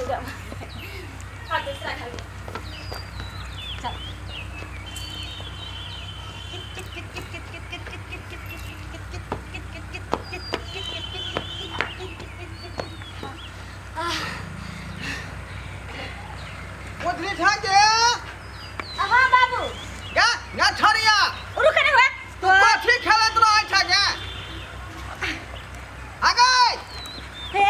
जाओ। हाँ, दूसरा घर में। चल। कोठली छा गे। हाँ बाबू। गा गा छड़िया। रुक ने हुआ। तू कथी खेलत रहै छ गे? आगे। हे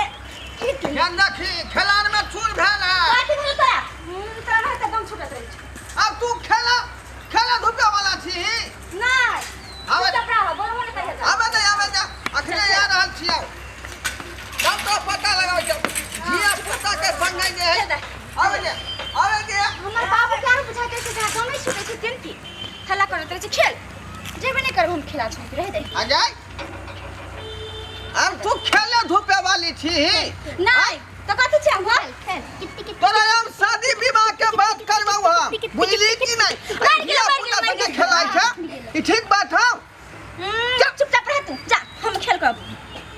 की तू ध्यान रखी, खेलान में चूर भेल है। कथी भेल तोरा? तोरा रहै तऽ दम छूटत रहै छै। अब तू खेला खेला धुपे वाला छी? नहि। आबै। चुप रह, बोलबो नहि करिहे। आबे दे, आबे दे, अखने आ रहल छियौ। तब तो पता लगाबै छौ धिया पुता के संगे जे है। आबे दे, आबे दे। हमर बाबू के आरो बुझा छै जहाँ दम नहि छूटै छै तेन की हल्ला करैत रहै छै। खेल जेबे नहि करब हम, खेला छोड़ि के रहि दे। आ जाय, अब तू खेले धूपे वाली छी? नहि तऽ कथी छै हम? खेल खेल। तोरा हम शादी विवाह के बात करबौ हम, बुझली कि नहीं? मारि गेलो, धिया मारि पुता गेलो, मारि संगे गेलो। खेलाइ छै, ई ठीक बात हौ? चुपचाप रह तू, जा, हम खेल करब।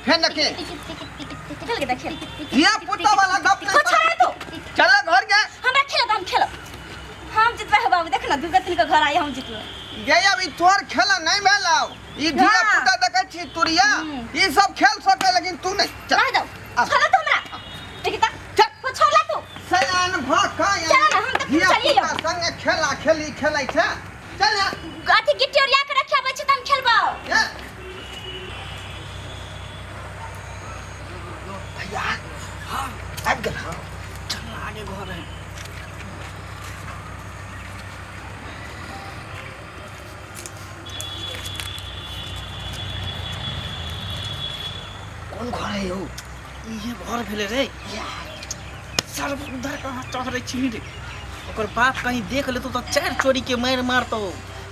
फेर नकी। खेल के देख, खेल। धिया पुता वाला गप। को छोड़ तू। चल घर के। हमरा खेल, हम खेलब, हम जितबै। हे बाबू, देख ना, दुर्गा तीन के घर आइ हम जितबै। गे, अब ई तोर खेला नहीं भेलौ। ई धिया पुता देखै छी तुरिया, ई सब खेल सकै, लेकिन तू नहीं। चल। रह दो। आ। छोड़ तू हमरा, देखी त। चल। को छोड़ला तू। सयान भ कऽ चल ना, हम तऽ धिया चलिए। पुता संगे खेला खेली खेलै छै। चल ना। अथी गिट्टी ओरिया के रखे आबै छै तऽ हम खेलबौ। ए, भैया, हाँ, आबि गेल। हाँ, चल ना, आगे घर है। कोन घर है यौ? इहे घर भेलै रे। सर, उधर कहाँ चढ़ै छी रे? ओकर बाप कहीं देख लेतो तऽ चारि चोरी के मारि मारतौ।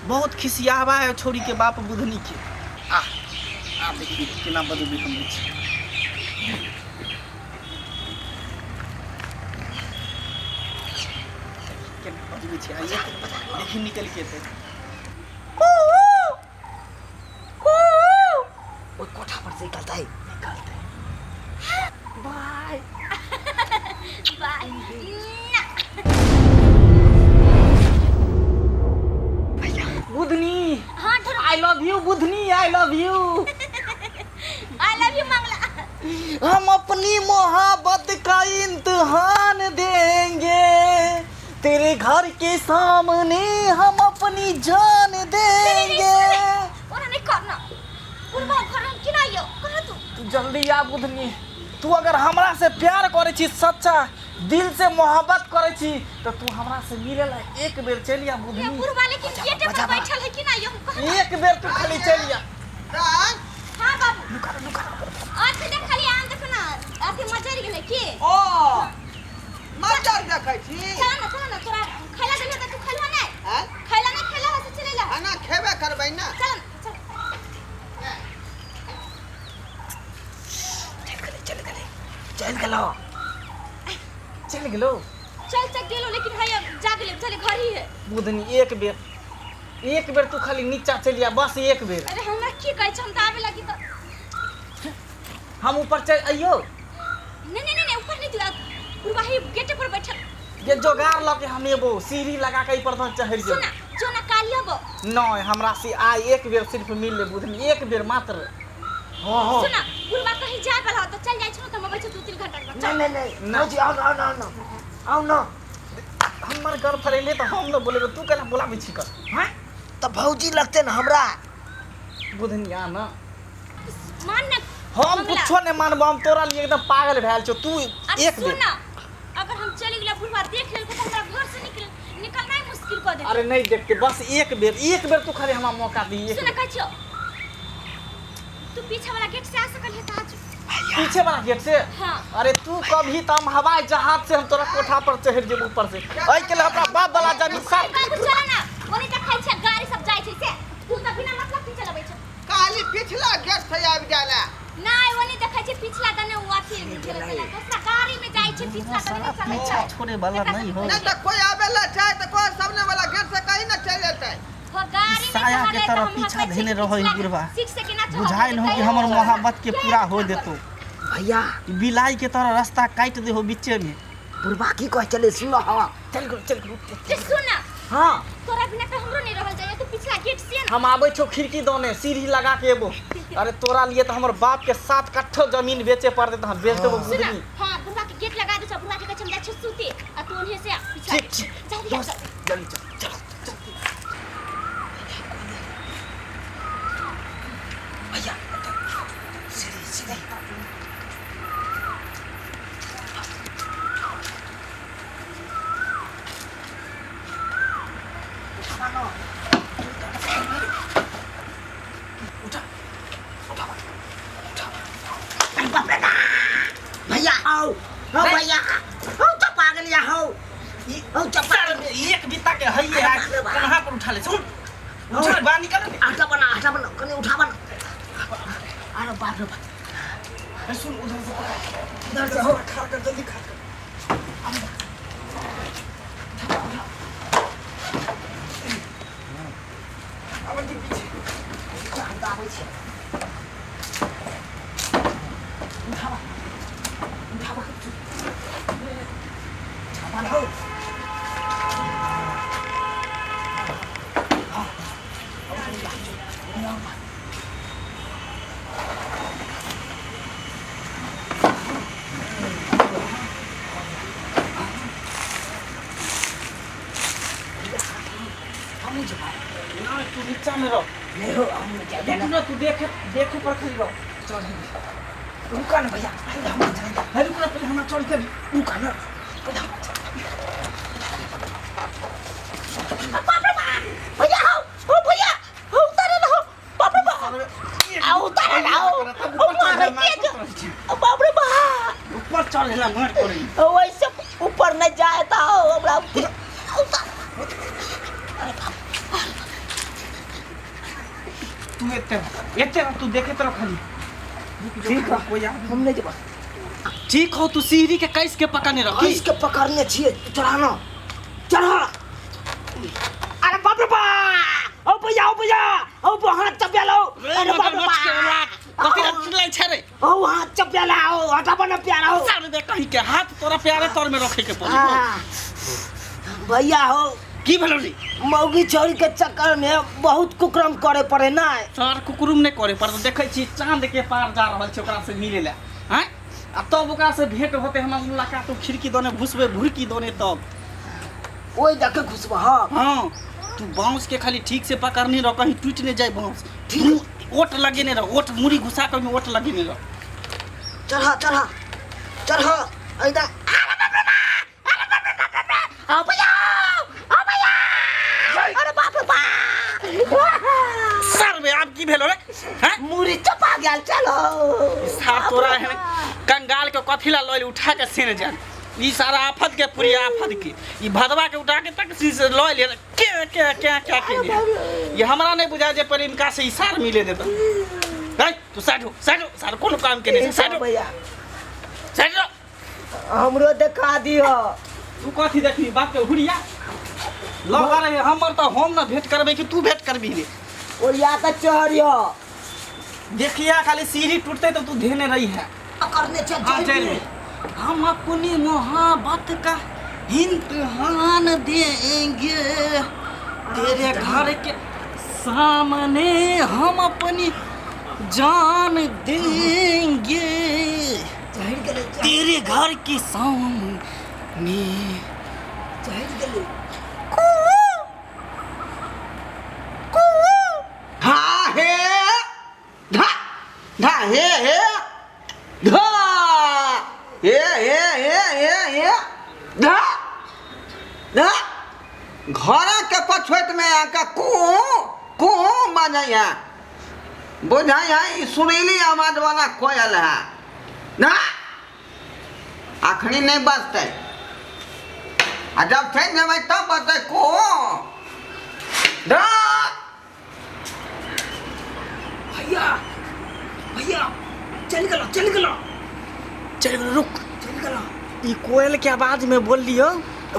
बहुत खिसियावा है छोरी के बाप बुधनी के। आ आब देखी केना बदलबै हम छी। केना बजबै छी आइए, देखी निकलि के एतै। ओहि कोठा पर से निकलतै। निकलतै। बाय बाय। बुधनी। हाँ, धर। I love you Budhni, I love you. I love you Mangla. हम अपनी मोहब्बत का इम्तिहान देंगे, तेरे घर के सामने हम अपनी जान देंगे। ओना नहि कर ना, बुढ़बा घर हम किना आइयो कह तू। तू जल्दी आ बुधनी। तू अगर हमरा से प्यार करे छी, सच्चा दिल से मोहब्बत करे छी, तो तू हमरा से मिले ला एक बेर चलि आ। ये बुधनी। बुढ़बा लेकिन गेटे पर बैठल है, किना आइयो हम कह ना। एक बेर तू खाली चलि आ। दाय। हाँ बाबू। अथी देख, खाली आम देख ना, अथी मजरि गेलै की। ओ मटर देखै छी। चल ना, चल ना, तोरा खैला देलियो तऽ तू खैलहो नहि। आँय? खैला नहि, खैला हो से चले ला। खाना खेबे करबै ना। चल चल। चल गेलै, चल गेलै, चल गेलो, चल गेलो। चल चल गेलो, लेकिन है जा गेलै, चले घर ही है। बुधनी, एक बेर, एक बेर तू खाली नीचा चलि आ, बस एक बेर। अरे, हमरा की कहै छै? हम तऽ आबे लगी तऽ हम ऊपर चल अइयो। नहीं नहीं नहीं, ऊपर नहीं तू, बुढ़बा ही गेटे पर बैठल। ये जोगार लऽ के हम एबो, सीढ़ी लगा के एहि पर तक चढ़ि जेबो। सुना जो ना, काली हबो। नहीं, हमरा से आइ एक बेर सिर्फ मिल ले बुधनी, एक बेर मात्र। हाँ हाँ। सुना, बुढ़बा कहीं जाए वाला हो तो चल जाए छो, त हम अबै छो 2-3 घंटा के बाद। नहीं नहीं नहीं। ना। भौजी, आओ ना, आओ ना, आओ ना, आओ ना। हमर गर्लफ्रेंड है तऽ हम न बोलेबो, तू केना बोलाबै छी कर? हैं? तऽ भौजी लगते ने हमरा। बुधनी, आ ना। मान ना। हम मंगला। कुछो नहीं मानबो, हम तोरा लिए एकदम पागल भेल छौ। तू अरे एक सुन बेर ना, अगर हम चली गेला, बुढ़बा देख लेलको त हमरा घर से निकल निकलना ही मुश्किल कर देते। अरे नहीं देखते, बस एक बेर, एक बेर तू खाली हमरा मौका दी, एक सुन। बेर। कहै छियो, तू पीछे वाला गेट से आ सकल है त आज। पीछे वाला गेट से? हाँ। अरे तू कभी तो हम हवाई जहाज से हम तोरा कोठा पर चढ़ जेबो ऊपर से। एहि के लिए हमरा बाप वाला जमीन साफ। बाबू, चल ना, ओने देखै छै गाड़ी सब जाइ छै से तू त बिना मतलब के चलबै छै। काली पिछला गेट से आबि जाला। नहीं, ओने देखै छै पिछला दने उ अथी चले चले, दूसरा गाड़ी में जाइ छै, पिछला दने नहीं चलै पीछा छै। छोड़े वाला नहीं हो। नहीं तऽ कोई आबेला चाहे तऽ कोई सामने वाला गेट से कहीं ना चलि जेतै। हो गाड़ी में साया के चढ़ले तरह तऽ हम पीछा हँसै छी धेने कि रहै पिछला बुढ़बा। सीट से केना चढ़ल बुझाइल हो कि कहियो हमर चढ़ल। मोहब्बत के पूरा हो देतो। भैया। ई बिलाई के तरह रास्ता काटि दे हो बीचे में। बुढ़बा की कहै छलै सुन। हाँ, चल गेलो, चल गेलो। जे सुन ना। हाँ। तोरा बिना तऽ हमरो नहीं रहल जाइए, तू पिछला गेट से ना। हम आबै छौ खिड़की दने सीढ़ी लगा के एबो। अरे तोरा लिए तऽ हमर बाप के 7 कट्ठो जमीन बेचे पड़तै तऽ हम बेच देबो। सुन ना। बुझली? हाँ, बुढ़वा के गेट लगा दे छौ, बुढ़वा के कहै छै हम जाइ छियौ सुते आ तू ओन्हे से आ पिछला ठीक गेट। ठीक। जा दिया। दोस्त, जल्दी चल चल चल। भैया, सीढ़ी सीढ़ी। उठा ना। उठा उठा उठा। अरे बाप रे बाप। भैया आओ, हो भैया, हो चपा गेलिया, हो हो चपा सर गेलिया। एक बित्ता के हइये है, अरे बाप रे बाप। कहाँ पर उठा ले? सुन, उठा ले, बाहर निकल ले। आटा बना, आटा बना, कनी उठा बना। अरे बाप रे बाप। अरे सुन, उधर से पकड़। उधर से हो। खा कर, जल्दी खा कर। अब के पीछे। हम तऽ आबै छी। उठाबा, उठाबा, उठाबा ना हो। हमहूँ जेबै। ना, तू नीचा में रह। नहीं हो, हम नहीं जाएंगे। रुक ना, तू देखे देखे पर खाली रह, चढ़। रुका ना भैया, पहले हम जाएंगे। अरे रुक ना, पहले हमरा चढ़ के। रुका ना, पहले हम जाएंगे। बाप रे बाप, भैया हो हो, भैया हो, उतारे ना हो, बाप रे बाप, आ उतारे ना हो, ओ मारे के, बाप रे बाप। ऊपर चढ़ेला मार करे। वैसे ऊपर नहीं जाए तो हमरा उतार। तू एते रह, एते रह, तू देखे रह खाली। ठीक है। कोई आ हम नहीं जेबै। ठीक हो, तू सीढ़ी के कैस के पकड़ने रह। किस के पकड़ने छियै? चढ़ाना, चढ़ा। अरे बाप रे बाप, ओ भैया, ओ भैया, ओ हाथ चपिया लो। अरे बाप रे बाप। कथी रे चिल्लाइ छै रे? ओ हाथ चपिया ला, ओ हटाबा ना प्यारा हो। सार दे कहीं के, हाथ तोरा प्यारे तोर में रखे के पड़ी। हाँ। भैया हो। की भेलो रे? मौगी छोरी के चक्कर में बहुत कुकरम करे पड़े ना। सर, कुकुरुम नहीं करे पर देखै छी चांद के पार जा रहल छै ओकरा से मिले ला हैं, आ तब ओकरा से भेंट होते, हमरा मुलाकात, खिड़की दने घुसबे, भुरकी दने तब। ओहि दके घुसबा? हाँ। हाँ, तू बांस के खाली ठीक से पकड़नी रह, कहीं टूट नहीं जाए बांस। ठीक, ओट लगेने रह, ओट मुड़ी घुसा के ओहिमे ओट लगेने रह। चढ़ा चढ़ा चढ़ा ऐदा। आओ भैया, आओ भैया, अरे बाप रे बाप। सर बे, आब की भेलो रे हैं? मुड़ी चपा गेल, चलो। सार तोरा एहन कंगाल के कथी ला लॉयल उठा के सेने जान, ई सारा आफत के पूरी आफत के ई भदवा के उठा के तक सी से लॉयल के के के के के ये हमरा नहीं बुझा जे प्रेमिका से ई सार मिले देता। ए तू साइड हो, साइड हो, सार कोनो काम के नहीं, साइड हो। भैया। साइड हो। हमरो देखा दियो। तू कथी देखबी? बाप के हुरिया लगा रहे हमर तऽ हम ना भेंट करबै कि तू भेंट करबी रे? ओरिया के चढ़ियो। देखिया खाली सीढ़ी टूटते तो तू धेने रही है। करने छै। हाँ, चल। हम अपनी मोहब्बत का इम्तिहान देंगे, तेरे घर के सामने हम अपनी जान देंगे। चढ़ि गेलै। तेरे घर के सामने। चढ़ि गेलै। धा हे धा धा हे हे धा हे हे हे हे हे धा धा। घर के पछोत में आके कू कू बजैया, बुझाइया ई सुरीली आवाज वाला कोयल है ना। अखनी नहीं बजतै, आ जब थक जेबै तब बजतै को धा। भैया, भैया, चलि गेलो, चलि गेलो। चल रुक। चलि गेलो। ई कोयल के आवाज में बोल लियो,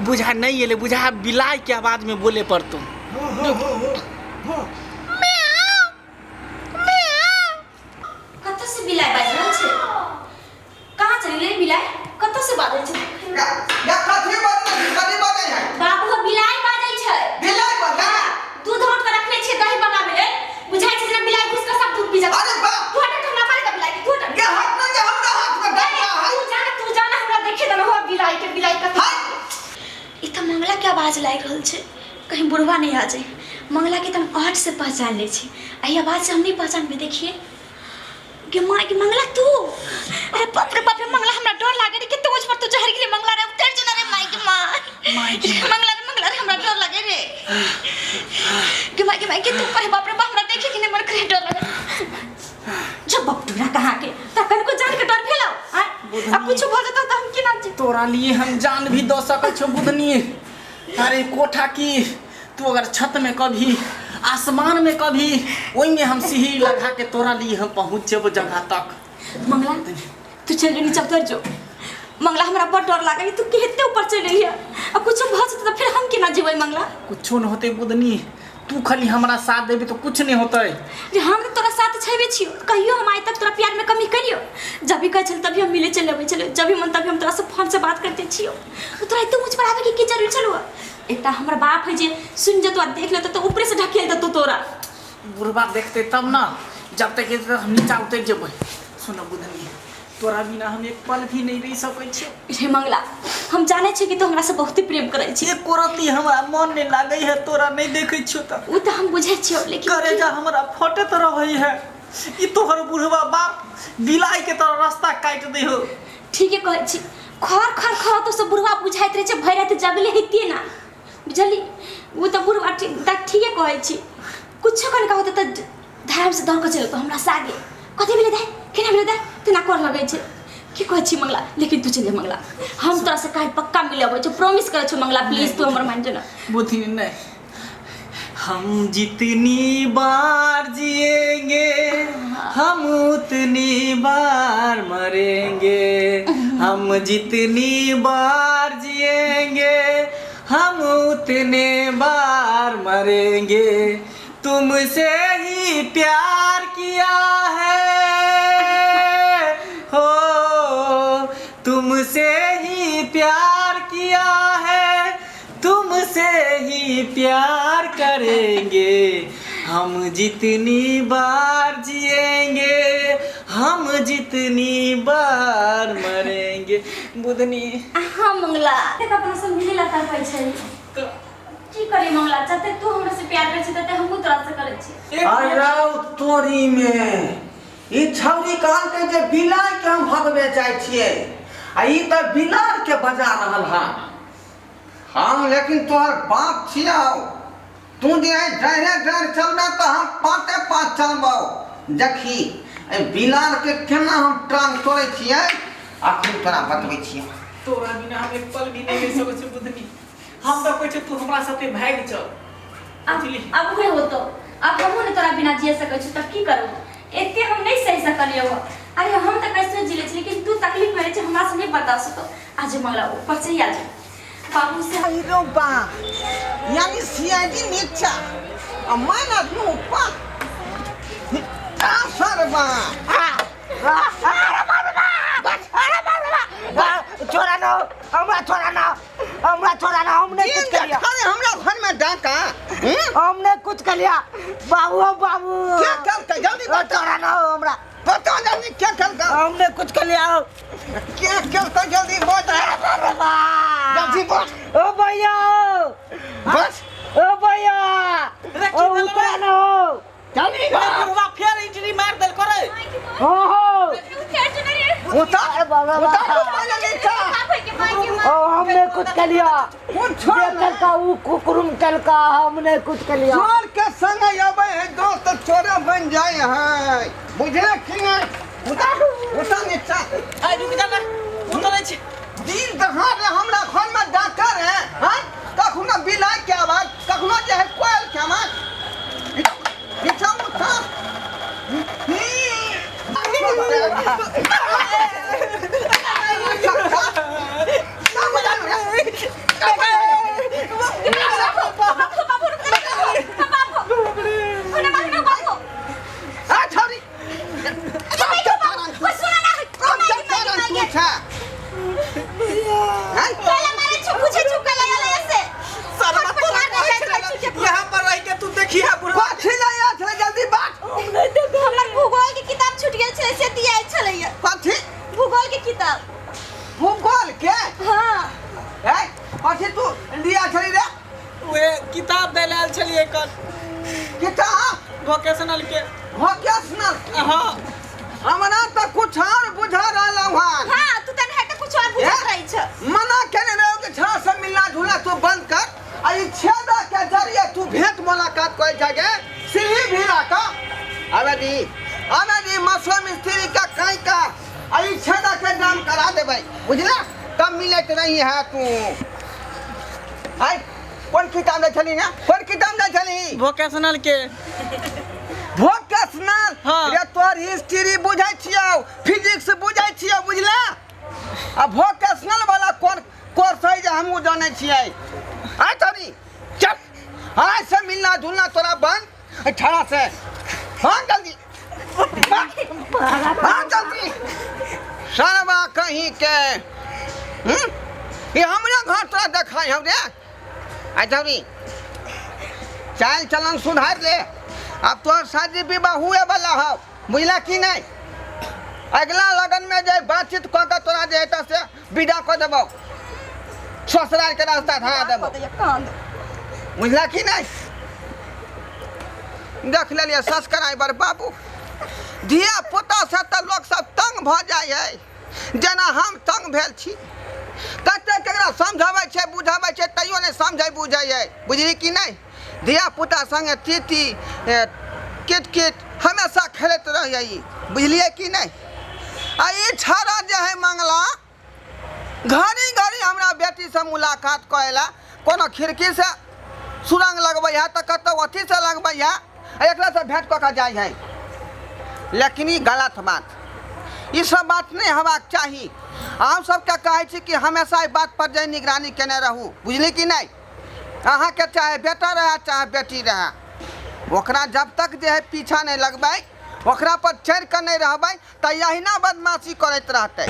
बुझा नहीं एले, बुझा बिलाई के आवाज में बोले पड़तो। हाँ हाँ हाँ हाँ हाँ। कतऽ से बिलाइ बाजि रहल छै? कहाँ चलि गेलै बिलाइ? कतऽ से बाजै छै? गा गा। आवाज लागि रहल छै, कहीं बुढ़वा नहीं आ जाए। मंगला के तऽ हम आहट से पहचान लै छी, एहि आवाज से हम नहीं पहचानबै। देखिए गे माँ के, मंगला तू? अरे बाप रे बाप रे, मंगला हमरा डर लागे रे, कते ऊंच पर तू चढ़ गेली। मंगला रे, उतर जो ना रे। माई के माँ, मंगला रे, मंगला रे, हमरा डर लागे रे। गे माई के माई के, तू पर बाप रे बाप, हमरा देखे के नहीं मन करे, डर लागे। जब बपटूरा कहाँ के तखन को जान के डर भेलो आय? आ कुछ भऽ जेतौ तऽ हम केना जी? तोरा लिए हम जान भी दऽ सकै छौ बुधनी। अरे कोठा की तू अगर छत में कभी, आसमान में कभी, ओहिमे हम सीढ़ी लगा के तोरा लिए हम पहुंच जेबो जगह तक। मंगला, तू चल जो, नीचा उतर जो। मंगला, हमरा बड़ डर लागै, तू केते ऊपर चलि एलियै? आ कुछ भऽ जेतौ तऽ फेर हम केना जेबै मंगला? कुछो न होते बुधनी, तू खाली हमरा साथ देबी तो कुछ नहीं होते। जे हम तऽ तोरा साथ छेबे छियौ, कहियो हम आइ तक तोरा प्यार में कमी करियो? जब भी कहै छल तभी हम मिले चलि अबै छलियौ, जब भी मन तभी हम तोरा से फोन से बात करते छियौ। तोरा एते ऊँच पर आबे के की जरूरी छलौ? एकटा हमर बाप है जे सुनि जेतौ आ देख लेतौ तऽ ऊपरे से ढकेल देतौ तोरा। बुढ़बा देखते तब ना, जब तक हम नीचा उतर जेबै। सुन बुधनी, तोरा बिना हम एक पल भी नहीं रह सकै छियौ। रे मंगला, हम जानै छियै कि तू हमरा से बहुते प्रेम करै छी। एको रत्ती हमरा मन नहीं लागै है तोरा नहीं देखै छियौ तऽ। ओ तऽ हम बुझै छियौ, लेकिन करेजा हमरा फटैत रहै है। ई तोहर बुढ़वा बाप बिलाई के तरह रास्ता काटि दै हो। ठीके कहै छी, खर खर खर तो सब बुढ़वा बुझाइत रहै छै, भरि राति जगले हेतियै ना, बुझली? ओ तऽ बुढ़वा ठीक तऽ ठीके कहै छी। कुछो कनिका होतै तऽ धराम से दौड़ कऽ चलि अयतौ हमरा से आगे। कथी भेलै दाइ, केना भेलै दाइ, तेना कर लगै छै। की कहै छी मंगला, लेकिन तू चलि जा मंगला, हम तोरा से काल्हि पक्का मिले अबै छौ, प्रॉमिस करै छौ मंगला, प्लीज तू हमर मान जो ना। बुद्धि नहीं, हम जितनी बार जिएंगे हम उतनी बार मरेंगे, हम जितनी बार जिएंगे हम उतने बार मरेंगे, तुमसे ही प्यार किया है हो, तुमसे ही प्यार किया है, तुमसे ही प्यार करेंगे, हम जितनी बार जिएंगे हम जितनी बार मरेंगे। बुधनी। हाँ मंगला, देख अपना सब मिले ला तड़पै छै। की करी मंगला, जते तू हमरा से प्यार करै छी तते हमहूँ तोरा से करै छी। अरे तोरी में ई छौरी कहलकै जे बिलाइ के हम भगबै जाइ छियै, आ ई तऽ बिलार के बजा रहल हन। हम लेकिन तोहर बाप छियौ, तू जे है डायरे डायर चलबे तऽ हम पाँचे पाँच चलबौ। देखी एहि बिलार के केना हम टांग तोड़ै छियै, अखन तोरा बतबै छियौ। तोरा बिना हम एक पल भी नहीं रह सकै छी बुधनी। हम तऽ कहै छी तू हमरा साथे भागि चल। अब बुझली? अब उहे होतो, अब हमहूँ ने तोरा बिना जिए सकै छी, तब की करू? एते हम नहीं सहि सकलियौ। अरे हम तऽ कैसनो जी लै छी, लेकिन तू तकलीफ में रहै छी, हमरा से नहीं बर्दाश्त होतो। आज मंगला, ऊपर से ही आ जा बाबू से। अरे बा, यानी सीआईडी नीचा आ मैं आदमी ऊपर। सर बा। छोड़ा ना हमरा, छोड़ा ना हमरा, छोड़ा ना, हमने कुछ दिन कर लिया। देखारे हमरा घर में डाका, हम्म? हमने कुछ कर लिया बाबू, बाबू। क्या करता, जल्दी बता। छोड़ा ना हमरा। बता जल्दी, क्या करता? हमने कुछ कर लिया। क्या करता, जल्दी बोल, जल्दी बोल। ओ भैया। बस। ओ भैया, ओ उतरा ना हो। जल्दी। बुढ़वा फेर एंट्री मार देल करे। हो हो। उतर। अरे बाबा। उतर तू पहले नीचा। ओ हमने कुछ कर लिया। कौन छोड़? जे कल का वो कुकुरुम कल का, हमने कुछ कर लिया। चोर के संग अबै है दोस्त तऽ चोरे बन जाय है, बुझले कि नहीं? उतर, उतर नीचा। आइ रुक जा ना, उतरै छी। दिन दहाड़ रे हमरा घर में डॉक्टर है, हाँ? कखनो बिलाइ के आवाज, कखनो जे है कोयल के आवाज। नीचा उतर। आ छौरी, कथी तू लिया छली रे? उहे किताब दै आयल छलियै एकर। किताब? वोकेशनल के। वोकेशनल? हाँ। हमरा तऽ कुछ और बुझा रहल हन। हाँ, तू तने है तऽ कुछ और बुझत रहै छ। मना केने रहो कि छड़ा से मिलना जुलना तू बंद कर, आ ई छेदा के जरिए तू भेंट मुलाकात करे जागे सीढ़ी भिड़ा का। अबे दी, अबे दी मसो मिस्त्री का कहीं का, आ ई छेदा के जाम करा देबै, बुझला? तब मिलत नहीं है तू। आय कोन किताब ले छली ना? कोन किताब ले छली? वोकेशनल के। वोकेशनल? हाँ। रे तोर हिस्ट्री बुझै छियौ, फिजिक्स बुझै छियौ, बुझला? आ वोकेशनल वाला कोन कोर्स है जे हमहूँ जानै छियै? आय तोरी चल, आय से मिलना जुलना तोरा बंद, ठड़ा से। हाँ जल्दी, हाँ जल्दी। सरवा कहीं के ये हमरा घर तोरा देखाई हौ रे। आय तोरी चाल चलन सुधार ले, अब तोहर शादी विवाह हुए वाला हौ, बुझला कि नहीं? अगला लगन में जे बातचीत कऽ के तोरा जे एतऽ से विदा कऽ देबौ, ससुराल के रास्ता धरा देबौ, बुझला कि नहीं? देख लेलियै सब्सक्राइबर बाबू, धिया पुता से तऽ लोक सब तंग भऽ जाइ है, जेना हम तंग भेल छी। कते केकरा समझाबै छै बुझाबै छै तैयो नहि समझै बुझै है, बुझली कि नहीं? धिया पुता संगे तीती किट किट हमेशा खेलैत रहै, बुझलियै कि नहीं? आ ई छाड़ा जे है मंगला, घड़ी घड़ी हमरा बेटीसँ मुलाकात करै ला कोनो खिड़कीसँ सुरंग लगबै है तऽ कतहु अथीसँ लगबै है, आ एकरासँ भेँट कऽ कऽ जाइ है। लेकिन ई गलत बात, ई सब बात नहि हेबाक चाही। हम सबके कहै छी कि हमेशा ई बात पर जे निगरानी केने रहू, बुझली कि नहीं? अहाँके चाहे बेटा रहए चाहे बेटी रहए, ओकरा जब तक जे है पीछा नहि लगबै, ओकरा पर चढ़ि कऽ नहि रहबै, तऽ अहिना बदमाशी करैत रहतै।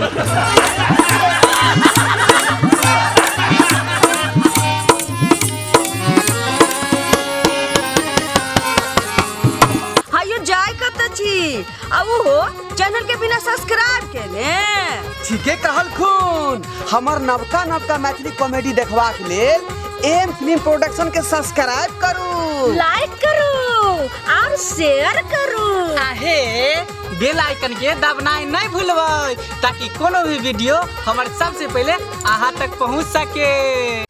हायो जाय कत छी आ उहो चैनल के बिना सब्सक्राइब केने। ठीके कहलखुन, हमर नवका नवका मैथिली कॉमेडी देखबाक लेल एम फिल्म प्रोडक्शन के सब्सक्राइब करू, लाइक करू और शेयर करू। आहे बेल आइकन के दबनाइ नहीं भूलबै ताकि कोनो भी वीडियो हमर सबसे पहले अहाँ तक पहुँच सके।